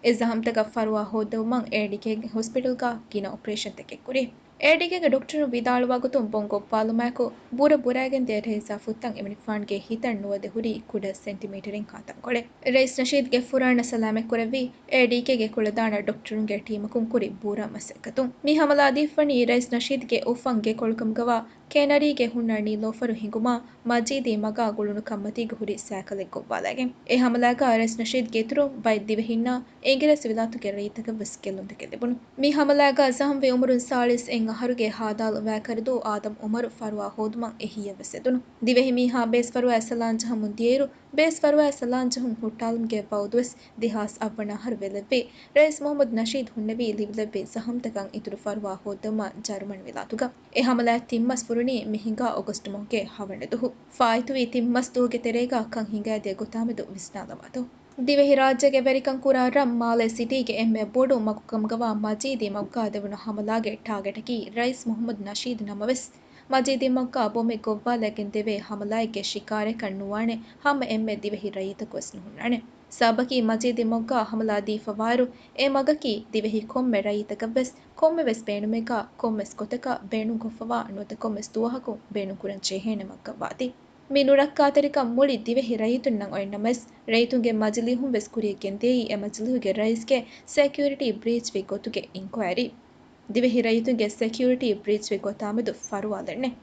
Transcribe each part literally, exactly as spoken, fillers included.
އެ ޒަހަމްތަކަށް ފަރުވާ ހޯއްދެވުމަށް އޭޑީކޭގެ ހޮސްޕިޓަލްގަ ގިނަ އޮޕަރޭޝަންތަކެއް ކުރި. އޭޑީކޭގެ ޑޮކްޓަރުން ވިދާޅުވާ ގޮތުން ބޮން ގޮއްވާލުމާއެކު ބުރަ ބުރައިގެން ދިޔަ ރައީސާ ފުއްތަން އެމަނިފާންގެ ހިތަށް ނުވަދެ ހުރީ ކުޑަ ސެންޓިމީޓަރެއް ހާތަންކޮޅެއް. ރައީސް ނަޝީދްގެ ފުރާނަ ސަލާމަތްކުރެއްވީ އޭޑީކޭގެ ކުޅަދާނަ ޑޮކްޓަރުންގެ ޓީމަކުން ކުރި ބުރަ މަސައްކަތުން. މި ހަމަލާ ދީފަނީ ރައީސް ނަޝީދްގެ އުފަން ގެކޮޅު ކަމުގަވާ ކެނަރީގެ ހުންނަ ނީލޯފަރު ހިނގުމާ މަޖީދީ މަގާ ގުޅުނު ކަންމަތީގަ ހުރި ސައިކަލެއް ގޮއްވާލައިގެން. އެ ހަމަލާގަ ރައީސް ނަޝީދްގެ އިތުރުން ބައެއް ދިވެހިންނާ އިނގިރޭސި ވިލާތުގެ ރައްޔިތަކަށް ވެސް ގެއްލުންތަކެއް ލިބުނު. މި ހަމަލާގަ ޒަހަމްވި އުމުރުން ސާޅީސް އެއް އަހަރުގެ ހާދާލު ވައިކަރުދޫ އާދަމް އުމަރު ފަރުވާ ހޯދުމަށް އެ ހިތްވެސް އެދުނު. ދިވެހި މީހާ ބޭސްފަރުވާ ސަލާން ޖަހަމުން ދިޔައިރު، ބޭސްފަރުވާ ސަލާން ޖަހުން ހުއްޓާލުމުގެ ވައުދުވެސް ދެހާސް އަށްވަނަ އަހަރު ވެލެއްވި. ރައީސް މުހައްމަދު ނަޝީދު ހުންނެވީ ލިބިލެއްވި ޒަހަމްތަކަށް އިތުރު ފަރުވާ ހޯއްދެވުމަށް ޖަރުމަން ވިލާތުގަ. އެ ހަމަލާއަށް ތިން މަސް ފުރުނީ މި ހިނގާ އޮގަސްޓު މަހުގެ ހަވަނަ ދުވަހު. ފާއިތުވީ ތިން މަސް ދުވަހުގެ ތެރޭގަ ކަން ހިނގައިދިޔަ ގޮތާމެދު ވިސްނާލަވާތޯ. ދިވެހިރާއްޖޭގެ ވެރިކަން ކުރާ ރަށް މާލޭ ސިޓީގެ އެންމެ ބޮޑު މަގު ކަމުގަވާ މަޖީދީ މަގުގަ ދެވުނު ހަމަލާގެ ޓާގެޓަކީ ރައީސް މުހައްމަދު ނަޝީދު ނަމަވެސް، މަޖީދީ މަގުގަ ބޮމެއް ގޮއްވާލައިގެން ދެވޭ ހަމަލާއެއްގެ ޝިކާރައަކަށް ނުވާނެ ހަމަ އެންމެ ދިވެހި ރައްޔިތަކުވެސް ނުހުންނާނެ. ސަބަބަކީ މަޖީދީ މަގުގަ ހަމަލާ ދީފަވާއިރު، އެ މަގަކީ ދިވެހި ކޮންމެ ރައްޔިތަކަށްވެސް ކޮންމެވެސް ބޭނުމެއްގަ ކޮންމެސް ގޮތަކަށް ބޭނުންކޮށްފަވާ ނުވަތަ ކޮންމެސް ދުވަހަކުން ބޭނުންކުރަން ޖެހޭނެ މަގަށް ވާތީ. މި ނުރައްކާތެރިކަން މުޅި ދިވެހި ރައްޔިތުންނަށް އޮތް ނަމަވެސް، ރައްޔިތުންގެ މަޖިލީހުން ވެސް ކުރިޔަށް ގެންދިޔައީ އެ މަޖިލީހުގެ ރައީސްގެ ސެކިއުރިޓީ ބްރީޗްވި ގޮތުގެ އިންކުއައިރީ. ދިވެހި ރައްޔިތުންގެ ސެކިއުރިޓީ ބްރީޗްވި ގޮތާމެދު ފަރުވާލެއްނެއް.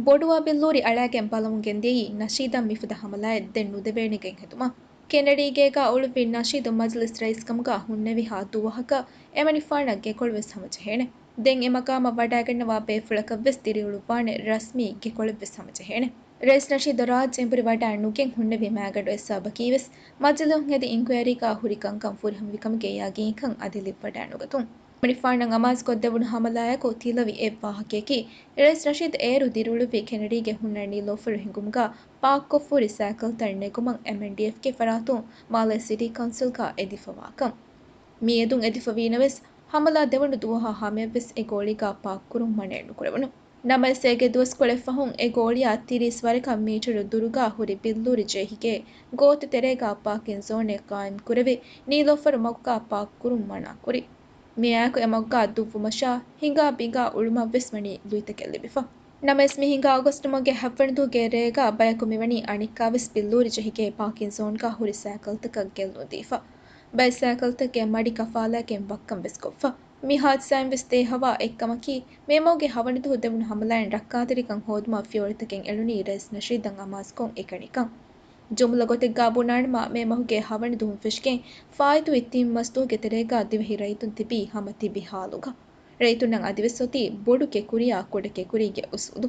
ބޮޑުވާ ބިއްލޫރި އަޅައިގެން ބަލަމުން ގެންދިޔައީ ނަޝީދަށް މިފަދަ ހަމަލާއެއް ދެން ނުދެވޭނެގެން ހެދުމަށް. ކެނަޑީގޭގަ އުޅުއްވި ނަޝީދު މަޖިލިސް ރައީސްކަމުގަ ހުންނެވިހާ ދުވަހަކަށް އެމަނިފާނަށް ގެކޮޅުވެސް ހަމަޖެހޭނެ. ދެން އެ މަގާމަށް ވަޑައިގަންނަވާ ބޭފުޅަކަށްވެސް ދިރިއުޅުއްވާނެ ރަސްމީ ގެކޮޅެއްވެސް ހަމަޖެހޭނެ. ރައީސް ނަޝީދު ރާއްޖެ އެނބުރި ވަޑައި ނުގެން ހުންނެވި މައިގަނޑު އެއް ސަބަބަކީވެސް، މަޖިލީހުން ހެދި އިންކުއައިރީގަ ހުރި ކަންކަން ފުރިހަމަވިކަމުގެ ޔަގީންކަން އަދި ލިބިވަޑައިނުގަތުން. އެމަނިފާނަށް އަމާޒުކޮށްދެވުނު ހަމަލާއަކު ތިލަވި އެއް ވާހަކަޔަކީ، ރައީސް ނަޝީދު އޭރު ދިރިއުޅުއްވި ކެނަޑީގެ ހުންނަ ނީލޯފަރު ހިނގުމުގަ ޕާކްކޮށްފަހުރި ސައިކަލްތައް ނެގުމަށް އެމްއެންޑީއެފްގެ ފަރާތުން މާލޭ ސިޓީ ކައުންސިލްގަ އެދިފަވާކަން. މި އެދުން އެދިފަވީނަމަވެސް، ހަމަލާ ދެވުނު ދުވަހާ ހަމަޔަށްވެސް އެ ގޯޅީގަ ޕާކްކުރުން މަނައެއް ނުކުރެވުނު. ނަމަވެސް، އޭގެ ދުވަސްކޮޅެއް ފަހުން އެ ގޯޅިއާ ތިރީސް ވަރަކަށް މީޓަރު ދުރުގަ ހުރި ބިއްލޫރި ޖެހިގެ ގޯތި ތެރޭގަ ޕާކިން ޒޯނެއް ޤާއިމްކުރެވި، ނީލޯފަރު މަގުގަ ޕާކްކުރުން މަނާކުރި. މިއާއެކު އެ މަގުގަ ދުއްވުމަށާ ހިނގާ ބިނގާ އުޅުމަށްވެސް ވަނީ ލުއިތަކެއް ލިބިފަ. ނަމަވެސް، މި ހިނގާ އޮގަސްޓު މަހުގެ ހަތްވަނަ ދުވަހުގެ ރޭގަ ބަޔަކު މިވަނީ އަނެއްކާވެސް ބިއްލޫރި ޖެހިގެ ޕާކިން ޒޯންގަ ހުރި ސައިކަލްތަކަށް ގެއްލުން ދީފަ. ބައެއް ސައިކަލްތަކެއް މަޑި ކަފާލައިގެން ވައްކަން ވެސް ކޮށްފަ. މި ހާދިސާއިން ވެސް ދޭހަވާ އެއްކަމަކީ، މޭ މަހުގެ ހަވަނަ ދުވަހު ދެވުނު ހަމަލާއިން ރައްކާތެރިކަން ހޯދުމަށް ފިޔަވަޅުތަކެއް އެޅުނީ ރައީސް ނަޝީދަށް އަމާޒުކޮށް އެކަނިކަން. ޖުމްލަ ގޮތެއްގަ ބުނާނަމަ، މޭ މަހުގެ ހަވަނަ ދުވަހުން ފެށިގެން ފާއިތުވި ތިން މަސް ދުވަހުގެ ތެރޭގަ ދިވެހި ރައްޔިތުން ތިބީ ހަމަ ތިބި ހާލުގަ. ރައްޔިތުންނަށް އަދިވެސް އޮތީ ބޮޑު ކެކުރިއާ ކުޑަ ކެކުރީގެ އުސޫލު.